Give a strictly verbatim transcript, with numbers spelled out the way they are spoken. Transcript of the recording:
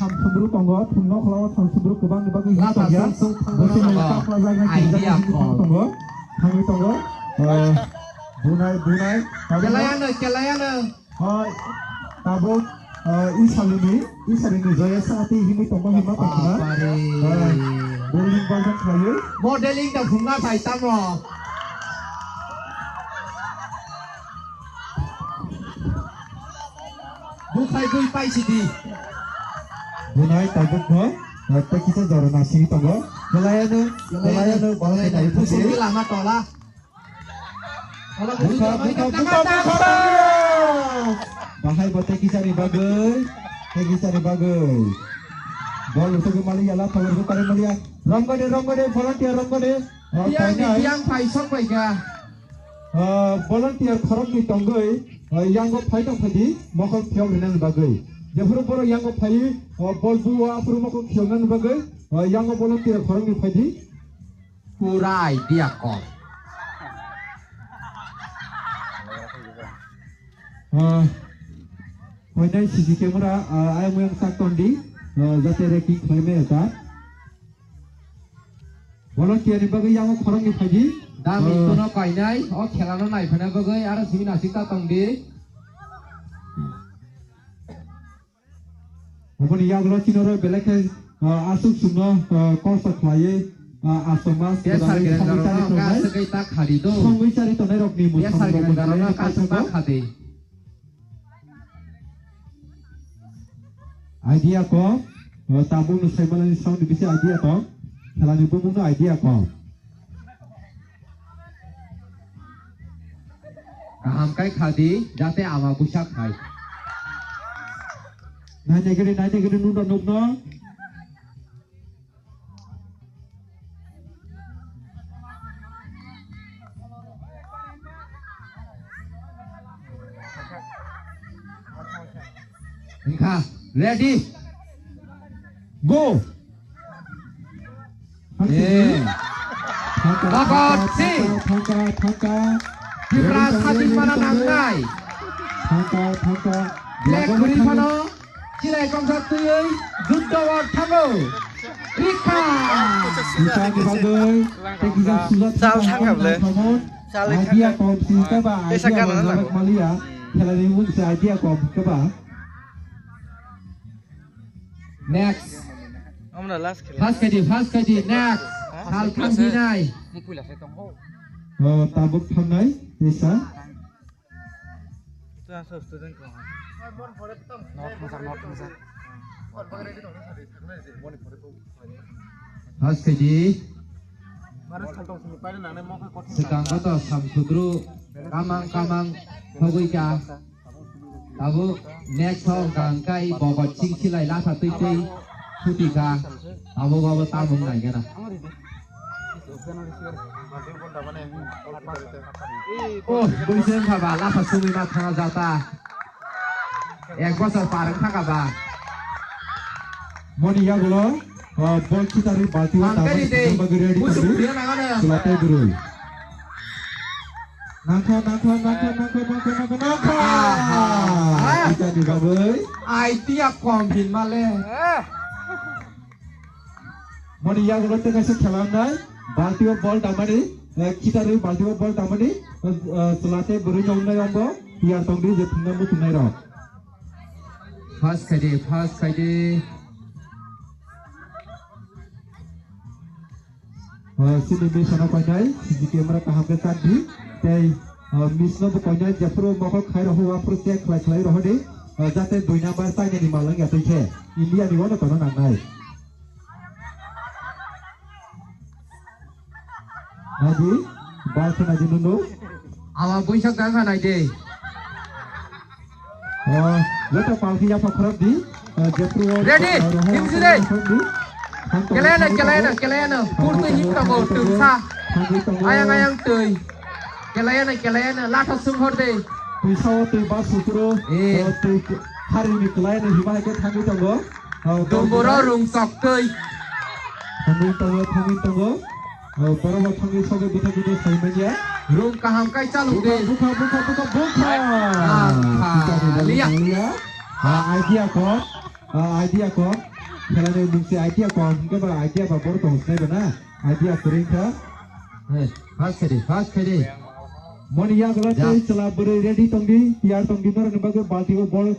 Thamsumru tongo, thumno khwlao thamsumru kwbangni bagwi Lata tongya. Sumsum thangwi Bwswk tongo. Ni kakla jagna Idea kinjak kok. Tongo, thangwi tongo. Eh, bunai, bunai. Kelayano, kelayano. Hai, tabuk, eh, Isalini, Isalini joya sati hini tongo hima tongkha. Bapare. Eh, bowling ball jang khlaiwi. Modeling da phungna thai tamo. Bukhai bui pai sidi. Bunai tabuk no, eh, tei kisa jora nasi tongo. Kelayano, kelayano, bala kelayano. Kusum ni lama tola. Bukha, bukha, bukha, bukha. Bahai bo tei kisani bagwi, tei kisani bagwi. Bol usuk mali yala, power ko kare mali ya. Ronggo de, ronggo de, volunteer ronggo de. Oh, biang ni painai. Biang phai sok bai ga. Ah, volunteer khoroknwi tongwi, ah, yango phai tong phaidi, mokol phiyok rinani bagwi. Jephuru borok yango phaiwi, ah, bol buo, aphuru mokol phiyoknani bagwi, ah, yango volunteer khoroknwi phaidi. Pura idea kom. Ah, phainai C C camera, ah, ayang oyang sak tondi, ah, jate ranking khlai maya ta. Volunteer ni bagwi yango khoroknwi phaidi. Dami ah, tono kainai, o khela no naiphana bagwi aro simi nasik ta tongdi. Oboni yagulo chini oro belai khe, ah, aswk chwngno, ah, kok sa khlaiwi, ah, aswk mas Yes, sir, kwrwngwi gereng songwi garong chari no, tongnai. Aswk ta khadi do. Songwi chari tongnai rokni Yes, sir, mwsang gereng rok garong no, aswk ta khadi. Idea kok, ah, tabuk no saimanani sound bisi idea kok, khelani bumung no idea kok. Kaham kai khadi, jate ama busa khai. Nai nai gede, nai nai gede, nunda nukno. Wngkha, ready, go. Eh. Bhagat Singh. Tripura sadi mana nangnai. Black guri phano. Chilai kongsa twiwi juddo o thango. Rikha. Chal thangkha ble. Chal idea kom singka ba idea ba maliya. Khelai mung se idea kom ke ba. Next. Amna last khela. First kadi, first kadi, next. Sal thang dinai. Oh, tabuk thangnai, isa. Not masa, not masa. First kadi. Sekarang kata samsudru kamang kamang hogoi ka. Tabuk next hok dang kai bogot sing silai lasa twi twi suti kha. Tabuk abo tamung nai gana. Oh, buiseng kha ba lasa sumi ma thana jata. Ek bosor par wng thaka ba. Moni yagulo, oh, bol khitarwi balti o tabuk bagwi ready tongdi. Chwla tei bwrwi. Nangkha, nangkha, nangkha, nangkha, nangkha, nangkha, nangkha. Aha. Itani bagwi. Idea kom hinmale. Moni yagulo tei kaisa khela wngnai. Balti o bol damani, eh, khitarwi balti o bol damani, eh, chwla tei bwrwi no wngnai ombo. Tiyar tongdi je thwngna muchungnai rok. Pass khaidi, pass khaidi. Ah, sini miss ano koinai, C C camera kaham khe chak di. Tei, ah, miss no bo koinai, jephuru mokol khai roho, aphuru check khlai khlai roho di. Ah, jate dui number China ni malang ya tei khe. India ni wano tono nangnai. Naidi, bal khe naidi nunu. Ama buisak dang kha naidi. Oh, leta palki ya pakhorok di. Eh, jepru, ready, eh, roho himsi apa dei. Apa di? Thank you, kelena, thank you, kelena, thank you. Kelena. Purtu him tongo, tungsa. Thank you, thank you. Ayang, ayang tui. Kelena, kelena, latha sung hor dei. Tui sao, tui bas sutro. Eh. Eh, tui hari ni kelena hima hai khe thangwi tongo. Oh, Domboro rung sok tui. Thangwi tongo, thangwi tongo. Oh, borok bo thangwi sogo bithai bithai sai manya. Rung kaham kai chaluk de. Bukha, bukha, bukha, bukha, bukha. Ah, kita di dalam liya. Liya. Ah, idea ko. Ah, idea ko. Khelani mungsi idea kom hwnkhe ba idea ba bor tong sinai ba na. Idea kwrwi kha. Hey, fast khaidi, fast khaidi. Moni yagulo Ja. Tei chwla bwrwi ready tongdi, tiyar tongdi norokni bagwi balti o bol